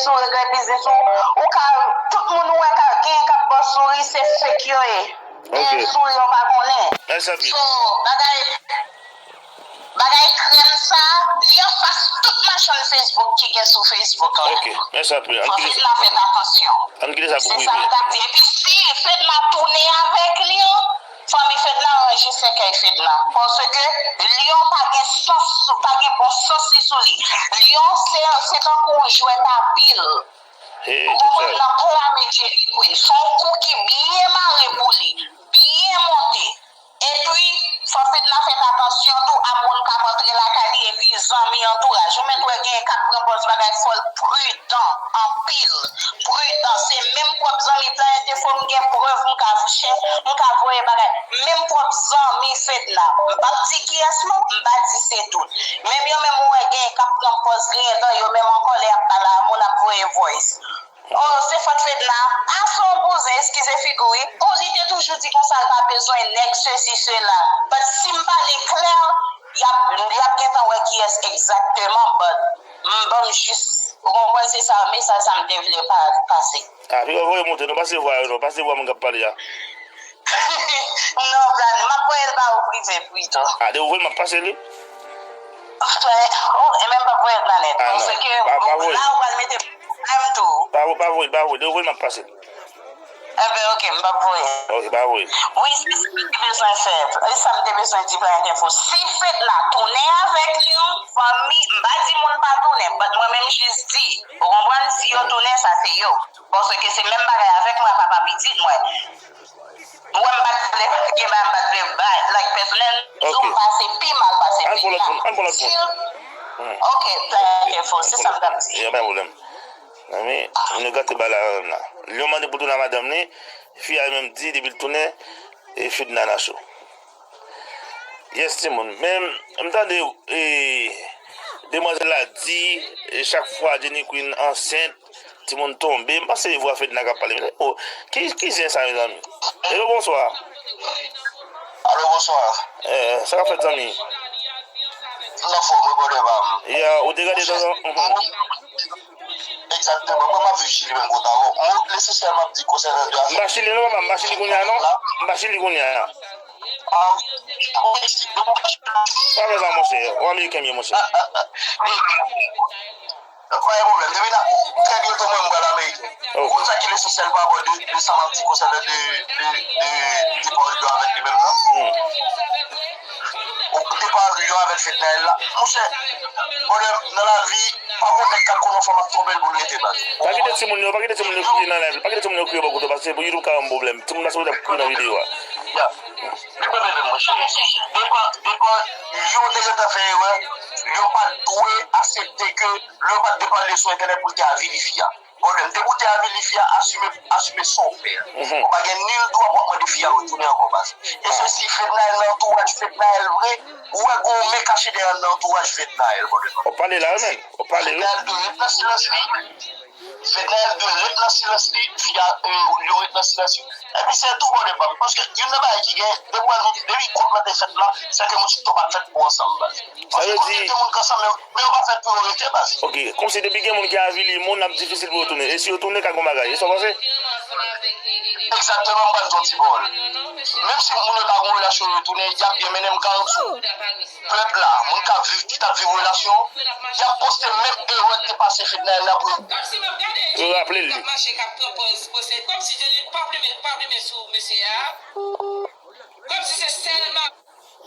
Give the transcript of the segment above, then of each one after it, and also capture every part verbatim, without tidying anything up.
souri, gen biznis ou, ou ka, tout moun ou wè ka gen k ap ba w souri, se fake yo ye. Gen souri yo pa konnen. So, bagay, bagay krèm sa, li anfas tout machann Facebook ki gen sou Facebook la. Ok, mèsi anpil. Fò Fedna fè atansyon. Ann kite sa pou prive. Se sa m t ap di. Epi si Fedna tounen avèk Lion, fanmi Fedna ranje sèkèy Fedna. Paske Lion pa gen sans, pa gen bon sans li sou li. Lion se, se tankou yon jwèt a pil. Ou konprann? Nan pla medye li kwè. Se yon kou ki byen mare pou li, byen monte. Epi, fò Fedna fè atansyon tou a moun k ap antre lakay li epi zanmi antouraj. Ou mèt wè genyen k ap pran pòz bagay fò l pridan anpil. Pridan. Se menm pwòp zanmi planète fò m gen prèv m ka chè, m ka voye bagay. Menm pwòp zanmi Fedna. M p ap di kiyès non, m pa di se tout. Menm yo menm ou wè genyen k ap pran pòz griyen dan yo menm ankò lè y ap pale a moun ap voye voice. Oh, se fòt Fedna. A se yon bouzen, eskize figi w wi. Oh, li te toujou di konsa l pa bezwen nèg sesi sela. But si m pale klè, y ap, y ap gentan wè kiyès egzakteman, but m ban m jis, ou konprann, se sa, mesaj sa m te vle pa, pase. Ah, piga voye monte, non, pase vwa yo, non, pase vwa moun k ap pale a. Non, Planet, m ap voye l ba ou prive pito. Ah, de ou voye l, m ap pase li. Oh, e menm pa voye l Planet. Ah, non. Paske la ou pral mete pwoblèm tou. Pa, pa voye, pa voye. De ou voye l, m ap pase l. Enben, ok, m p ap voye. Ok, pa voye. Wi, se sa m te bezwen fè. E sa m te bezwen di Planet Info. Si Fedna tounen avèk Lion, fanmi, m pa di moun pa tounen, but mwen menm jis di, ou konprann, si yo tounen, sa se yo. Paske se menm bagay avèk mwen, papa pitit mwen. Ou wè m pa t vle gen bagay, m pa t vle bay, like, pèsonèl, di w m pase pi mal pase Fedna. Ann pran lòt moun, ann pran lòt moun. Ok, Planet Info, se sa m t ap di. Ya, pa gen pwoblèm. Mezanmi, moun yo gate bagay la menm la. Lion mande pou tounen a madanm li, fi a menm di depi l tounen, e Fedna nan cho. Yes, timoun. Men, m tande, e, demwazèl la di, e, chak fwa Jenny Queen ansent, timoun tonbe. M panse se vwa Fedna k ap pale. Oh, ki, ki zen sa, mezanmi? Hello, bonswa. Alo, bonswa. Eh, sa k ap fèt, zanmi? M nan fòm, wi, brother pa m. Ya, ou te gade tan, mhm. Egzakteman. Mwen, m ap viv Chili menm kote avè w. Mwen, lesansyèl, m ap di konsènan de afè. M pa Chili non, papa, m pa Chili kounye a non. M pa Chili kounye a. Ah, wi. Pa fè sa, monchè. Ou Ameriken m ye, monchè. Pa gen pwoblèm. Depi la, trè byento mwen, m pral Ameriken. Ou konn sa ki lesansyèl pa rapò de, de sa m ap di konsènan de, de, de, de pawòl yo avèk li menm nan. Ou te pale yo avèk Fednaelle la. Monchè, bonè nan lavi, pa gon nèg k ap konn yon fanm ap twonpe l pou l rete baz. Pa kite timoun yo, pa kite timoun yo kriye nan live, pa kite timoun yo kriye bò kote w, paske pou YouTube ka ban m pwoblèm. Timoun nan se pou t ap kriye nan videyo a. Ya. Li pa vle monchè. Depa, depa, yo te gentan fè erè, yo pa t dwe aksepte ke lè yo pa t dwe pale sou entènèt pou l te avili fi a. Bonè, depi w te avili fi a, asime, asime sa w fè a. Ou pa gen nil dwa pou w ap mande fi a retounen ankò baz. E se si Fednaelle nan antouraj Fednaelle vre, ou wè gon men kache dèyè nan antouraj Fednaelle, bonè. Ou pale la, wi, men. Ou pale, wi. Fednaelle dwe ret nan silans li. Fednaelle dwe ret nan silans li, fi a, e, yo ret nan silans yo. Epi se tou bonè pa m. Paske youn nan bagay ki gen, depi w wè nou, depi kont lan te fèt la, se ke moun chito pa t fèt pou ansanm baz. Sa vle di. Gen moun k ansanm, men, men yo pa fèt pou yo rete, baz. Ok, kòmsi depi gen moun ki avili moun, l ap difisil pou yo tounen. E si yo tounen, ka gon bagay. E sa w panse? Egzakteman, m pral di w yon ti pawòl. Menm si moun yo ta gon relasyon, yo tounen, y ap byen mennen, m garanti w. Pèp la, moun k ap viv, ki t ap viv relasyon, y ap poste menm erè k te pase Fednaelle la pou yo. Pou yo raple l li. Kòmsi Jenny pa plimen, pa plimen sou mesye a. Kòmsi se sèlman.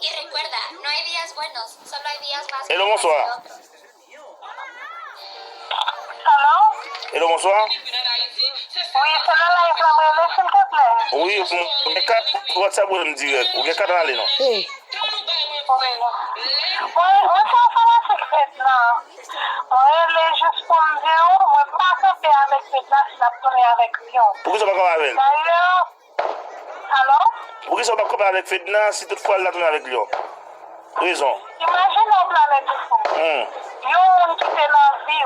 Y recuerda, no hay días buenos, solo hay días más malos que otros. Hello, bonswa. Hello? Hello, bonswa. Wi, se nan live la m rele, silteplè. Wi, m gen kat, WhatsApp ou m dirèk. Ou gen kat ale non. Wi. Mwen, mwen se yon fanatik Fedna. Mwen rele jis pou m di w, mwen pa kanpe avèk Fedna si l ap tounen avèk Lion. Poukisa w pa kanpe avè l? Dayè, Alo? Poukisa w p ap kanpe avèk Fedna si toutfwa l ta tounen avèk Lion? Rezon. Imajine w, Planèt Info. Hmm. Yon moun ki te nan vi w,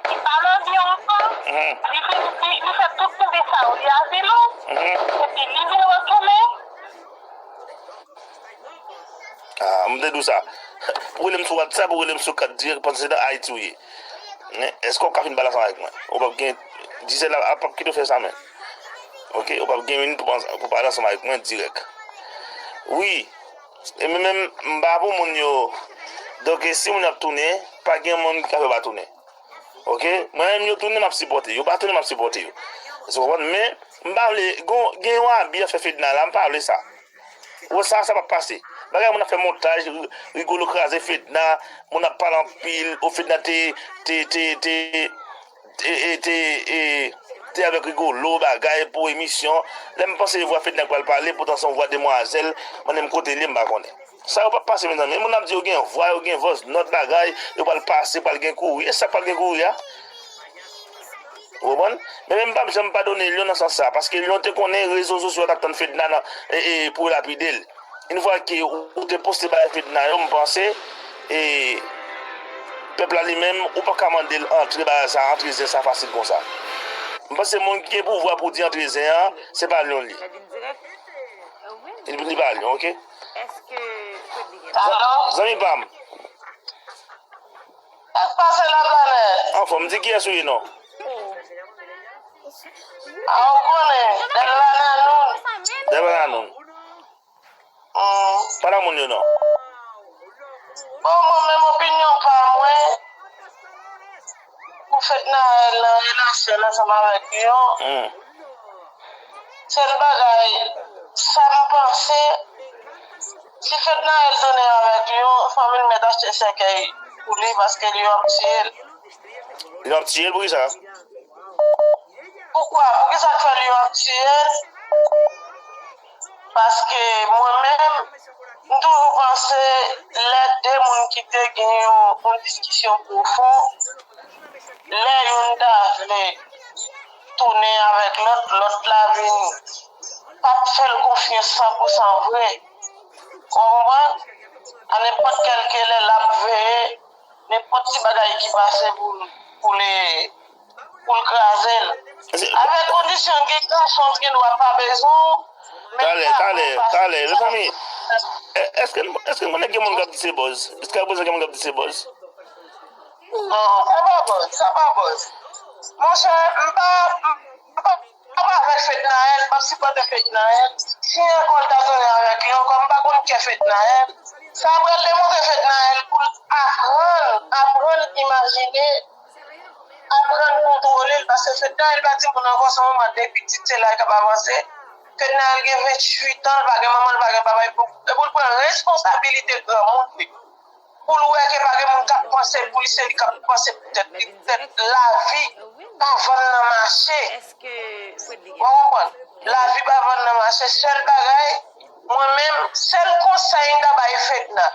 ki pa nan vi w ankò, hmm, li vin, li, li fè tout tande sa yo, li avili w, hmm, epi li vin retounen. Ah, m te di w sa. Ou rele m sou WhatsApp, ou rele m sou kat dirèk, pandan se nan Ayiti w ye. Men èske w ka fin pale ansanm avèk mwen? Ou p ap gen dizèt la, a p ap kite w fè sa, men. Oke, ou p ap gen minit pou, pou pale ansanm avèk mwen dirèk. Wi, e men menm, m pa pou moun yo. Donk, e si moun yo ap tounen, pa gen moun ki ka fè yo pa tounen. Oke? Mwen menm, yo tounen, m ap sipòte. Yo pa tounen, m ap sipòte yo. Èske w konprann? Men, m pa vle, gon, gen yon abi y ap fè Fedna la, m pa vle sa. Ou wè sa, sa p ap pase. Bagay moun ap fè montaj, ri- Rigolo kraze Fedna, moun ap pale anpil, o Fedna te, te, te, te, te, e, te, e, te avèk Rigolo, bagay, pou emisyon. Lè m panse vwa Fedna k pral pale, poutan se yon vwa demwazèl, mwen menm kote l ye, m pa konnen. Sa yo p ap pase, mezanmi. Moun ap di yo gen vwa, yo gen voice note bagay, yo pral pase, pral gen kouri. E sa k pral gen kouri a? Ou konprann? Men menm m p ap janm padone Lion nan sans sa, paske Lion te konnen rezo sosyo a t ap tann Fedna nan, e, e, pou yo lapide l. Yon fwa ke ou, ou te poste bagay Fedna yo, m panse, e, pèp la li menm, ou pa ka mande l antre bagay sa, antre zen sa fasil konsa. M panse moun ki gen pouvwa pou di antre zen an, se pa Lion li. Li, li pa Lion, oke? Zanmi pa m. Sa k pase la, Planèt? Anfòm, di kiyès ou ye non? A, ou konnen, Dèlva Nanoun. Dèlva Nanoun. Hmm. Pa nan moun yo non. Bon, mwen menm opinyon pa mwen, pou Fednaelle nan relasyon l ansanm avèk Lion. Hmm. Sèl bagay, sa m panse, si Fednaelle tounen avèk Lion, fanmi l mèt achte sèkèy pou li, paske Lion ap tiye l. Lion ap tiye l, poukisa? Poukwa? Poukisa k fè Lion ap tiye l? Paske mwen menm, m toujou panse lè de moun ki te gen yon, yon diskisyon pwofon, lè youn ta vle tounen avèk lòt, lòt la vin p ap fè l konfyans san pou san vre. Ou konprann? A nenpòt kèlke lè l ap veye nenpòt ti bagay ki pase pou l, pou l, pou l kraze l. Avèk kondisyon gen gason ki gen dwa pa bezwen w, men talè, talè, talè, mezanmi. Èske, èske n konnen gen moun k ap di se buzz? Jiska prezan gen moun k ap di se buzz? Non, sa pa buzz, sa pa buzz. Monchè, m pa, m pa, m pa avèk Fednaelle, m p ap sipòte Fednaelle. Si ankò l ta tounen avèk li ankò, m pa konn kè Fednaelle. Sa pral demontre Fednaelle pou l aprann, aprann imajine, aprann kontwole l, paske Fednaelle pa timoun ankò, se yon manman de pitit, se la l k ap avanse. Fednaelle gen venntuit an, l pa gen manman, l pa gen papa, e pou, e pou l pran responsabilite granmoun li. Pou l wè ke pa gen moun k ap panse pou li, se li k ap panse pou tèt li, poutèt lavi pa vann nan mache. Ou konprann? Lavi pa vann nan mache. Sèl bagay, mwen menm, sèl konsèy m ta bay Fedna.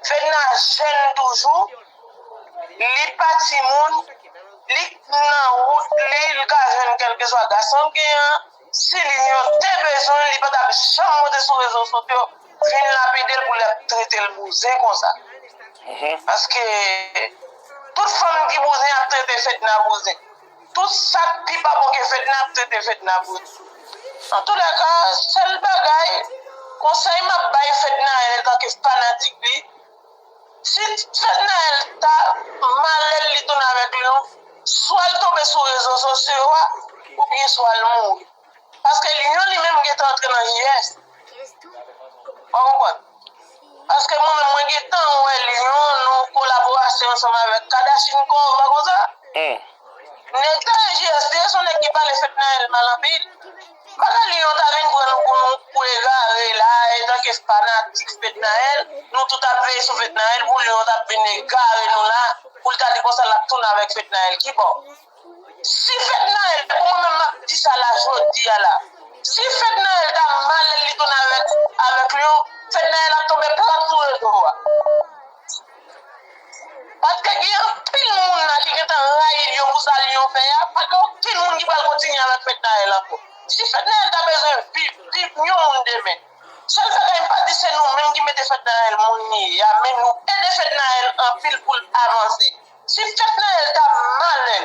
Fedna jèn toujou, li pa timoun, li nan wout li, li ka jwenn kèlkeswa gason l gen an. Si Lion te bezwen l, li pa t ap janm monte sou rezo sosyo, vin lapide l pou l ap trete l bouzen konsa. Paske tout fanm ki bouzen ap trete Fedna bouzen. Tout sa k pi pa bon ke Fedna ap trete Fedna bouzen. Antoulèka, sèl bagay, konsèy m ap bay Fednaelle antanke fanatik li, si Fednaelle ta malè l, li tounen avèk Lion, swa l tonbe sou rezo sosyo a, oubyen swa l mouri. Paske Lion li menm gentan antre nan J S. Ou konprann? Paske mwen menm, mwen gentan wè Lion nan yon kolaborasyon ansanm avèk Kardashian Cove, pa konsa? Hmm. Nèg ta nan J S, se yon nèg ki pale Fednaelle mal anpil. M pa kwè Lion ta vin pran nou pou yon kou egare la, etanke fanatik Fednaelle, nou tout ap veye sou Fednaelle, pou Lion t ap vin egare nou la, pou l ta di konsa l ap tounen avèk Fednaelle. Kibò? Si Fednaelle, pou mwen menm m ap di sa la jodi a la, si Fednaelle ta malè li tounen avèk, avèk Lion, Fednaelle ap tonbe plat sou rezo a. Paske gen anpil moun la ki gentan rayi Lion pou sa Lion fè a, pa gen okenn moun ki pral kontinye avèk Fednaelle ankò. Si Fednaelle ta bezwen viv, viv yon moun demen, sèl bagay m pa di se nou menm ki mete Fednaelle moun li ye a, men nou ede Fednaelle anpil pou l avanse. Si Fednaelle ta malè,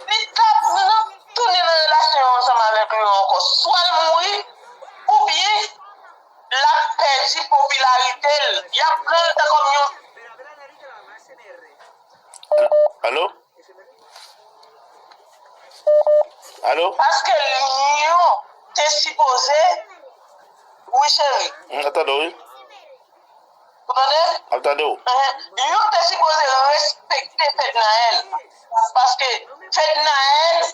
li ta nan, tounen nan relasyon ansanm avèk Lion ankò. Swa l mouri, oubyen l ap pèdi popilarite l. Y ap pran l ta kòm yon... Alo? Alo? Paske Lyon te sipoze, wi cheri. M ap tande w, wi. Ou tande? M ap tande w. Enhen. Lyon te sipoze respekte Fednaelle. Paske Fednaelle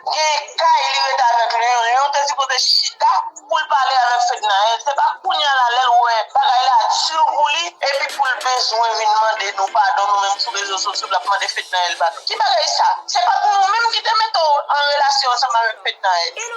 gen kay li rete avèk Lyon. Lyon te sipoze chita pou l pale avèk Fednaelle. Se pa kounye a la lè l wè bagay la di pou li, epi pou l bezwen vin mande nou padon, nou menm sou rezo sosyo, l ap mande Fednaelle padon. Ki bagay sa? Se pa t nou menm ki te mete w an relasyon ansanm avèk Fednaelle.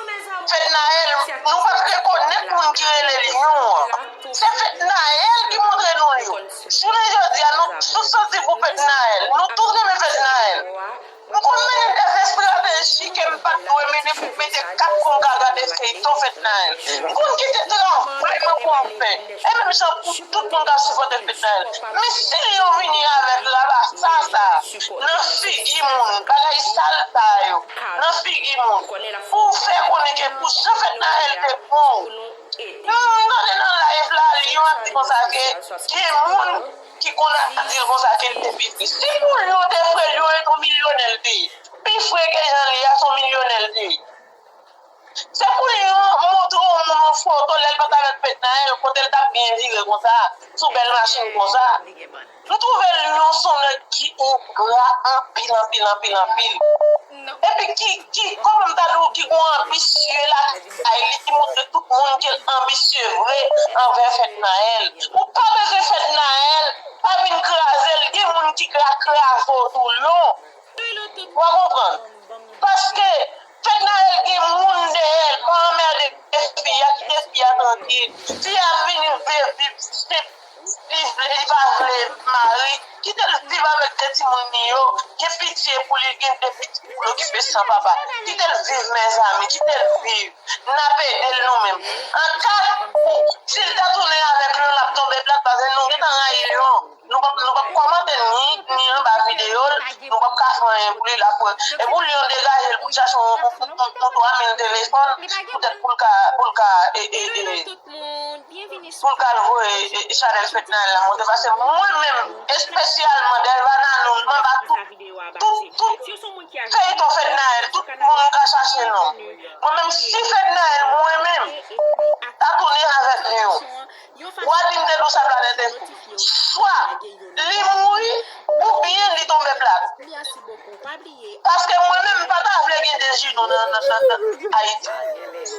Fednaelle, nou pa t rekonèt moun ki rele Lyon an. Se Fednaelle ki montre nou Lyon. Jounen jodi a, nou tout sansib pou Fednaelle. Nou tout renmen Fednaelle. M konn mennen de estrateji ke m pa t dwe mennen pou m mete kat pou m ka gade feyton Fednaelle. M konn kite travay mwen pou m fè. E menm jan pou tout moun k ap sipòte Fednaelle. Men si Lyon vini avèk rabasa sa, nan figi moun, bagay sal sa yo, nan figi moun, pou fè konnen ke pou jan Fednaelle te pran w, m tande nan live la, Lyon ap di konsa ke gen moun ki konn ap di l konsa ke l te pi fre. Si pou Lyon te fre, Lyon e yon milyonè l te ye. Pi fre ke jan l ye a, se yon milyonè l te ye. Se pou Lyon montre yon moun yon foto lè l pa t avèk Fednaelle, kote l t ap byen vire konsa, sou bèl machin konsa. M twouve Lyon se yon nèg ki engra anpil, anpil, anpil, anpil. Epi ki, ki, kòman m ta di w, ki gon anbisye lakay li, ki montre tout moun ke l anbisye vre anvè Fednaelle. Ou pa bezwen Fednaelle, pa vin kraze l. Gen moun ki ka kraze w tou, Lyon. W a konprann? Paske Fednaelle gen moun dèyè l, pa anmède fi a, kite fi a trankil. Fi a vini vle viv senp, li vle, li pa vle mari. Kite l viv avèk de timoun li yo, gen pitye pou li, gen de pitit pou l okipe san papa. Kite l viv, mezanmi, kite l viv. N ap ede l nou menm. An ka pou, si l ta tounen avèk Lyon, l ap tonbe plat, paske nou gentan rayi Lyon. Nou p ap, nou p ap kòmante ni, ni anba videyo l, nou p ap ka fè anyen pou li, l ap wè. E pou Lyon degaje l, pou l chache yon, yon, yon, yon, yon twa mil telefòn, poutèt pou l ka, pou l ka, e, e, e, pou l ka voye, e, e, chanèl Fednaelle la monte, paske mwen menm, espesyalman, Delva Nanou, m anba tout, tout, tout feyton Fednaelle, tout moun ka chache non m. Mwen menm, si Fednaelle, mwen menm, ta tounen avèk Lyon. W a di m te di w sa Planèt Enfo. Swa li mouri, oubyen li tonbe plat. Paske mwen menm, m pa ta vle gen de Juno nan, nan, nan, nan Ayiti.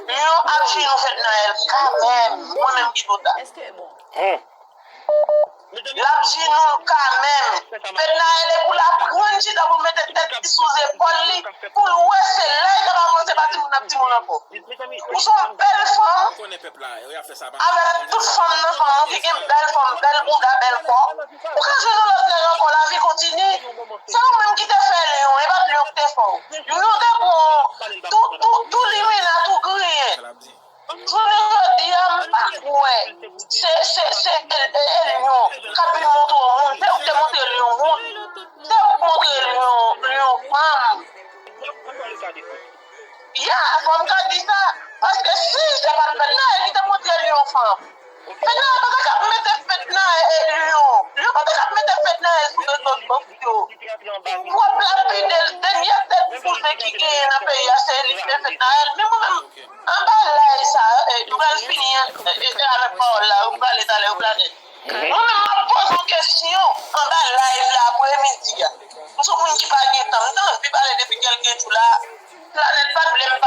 Lyon ap Juno Fednaelle kanmenm. Mwen menm ki di w sa. L ap Juno l kanmenm. Fednaelle, e pou l aprann chita pou l mete tèt li sou zepòl li, pou l wè se lè l t ap avanse pa timoun ap timoun ankò. Ou se yon bèl fanm, avèk tout fanm nan fanm ou ki gen bèl fòm, bèl bouda, bèl kò. Ou ka jwenn yon lòt nèg ankò, lavi kontinye. Se ou menm ki te fè Lyon, e pa t Lyon ki te fè w. Lyon te pran w tou, tou, tou limena, tou griyen. Jounen jodi a, m pa kwè se, se, se, e, e, e Lyon k ap vin montre w moun. Se ou ki te montre Lyon moun. Se ou ki montre Lyon, Lyon fanm. Ya, fò m ka di sa. Paske si se pa t Fednaelle ki te montre Lyon fanm, Fednaelle pa ta ka ap mete Fednaelle, e, Lyon. Lyon pa ta ka ap mete Fednaelle sou rezo sosyo. Pou ap lapide l, dènyè tèt bouze ki genyen nan peyi a, se li ki te Fednaelle. Men mwen menm, anba live sa, e, nou pral fini, e, e, e, avèk pawòl la, ou prale talè, ou prale. Mwen menm, m ap poze w kesyon anba live la aprè midi a. M se yon moun ki pa gen tan. M te anvi pale depi kèlke jou la. Planèt pa t vle m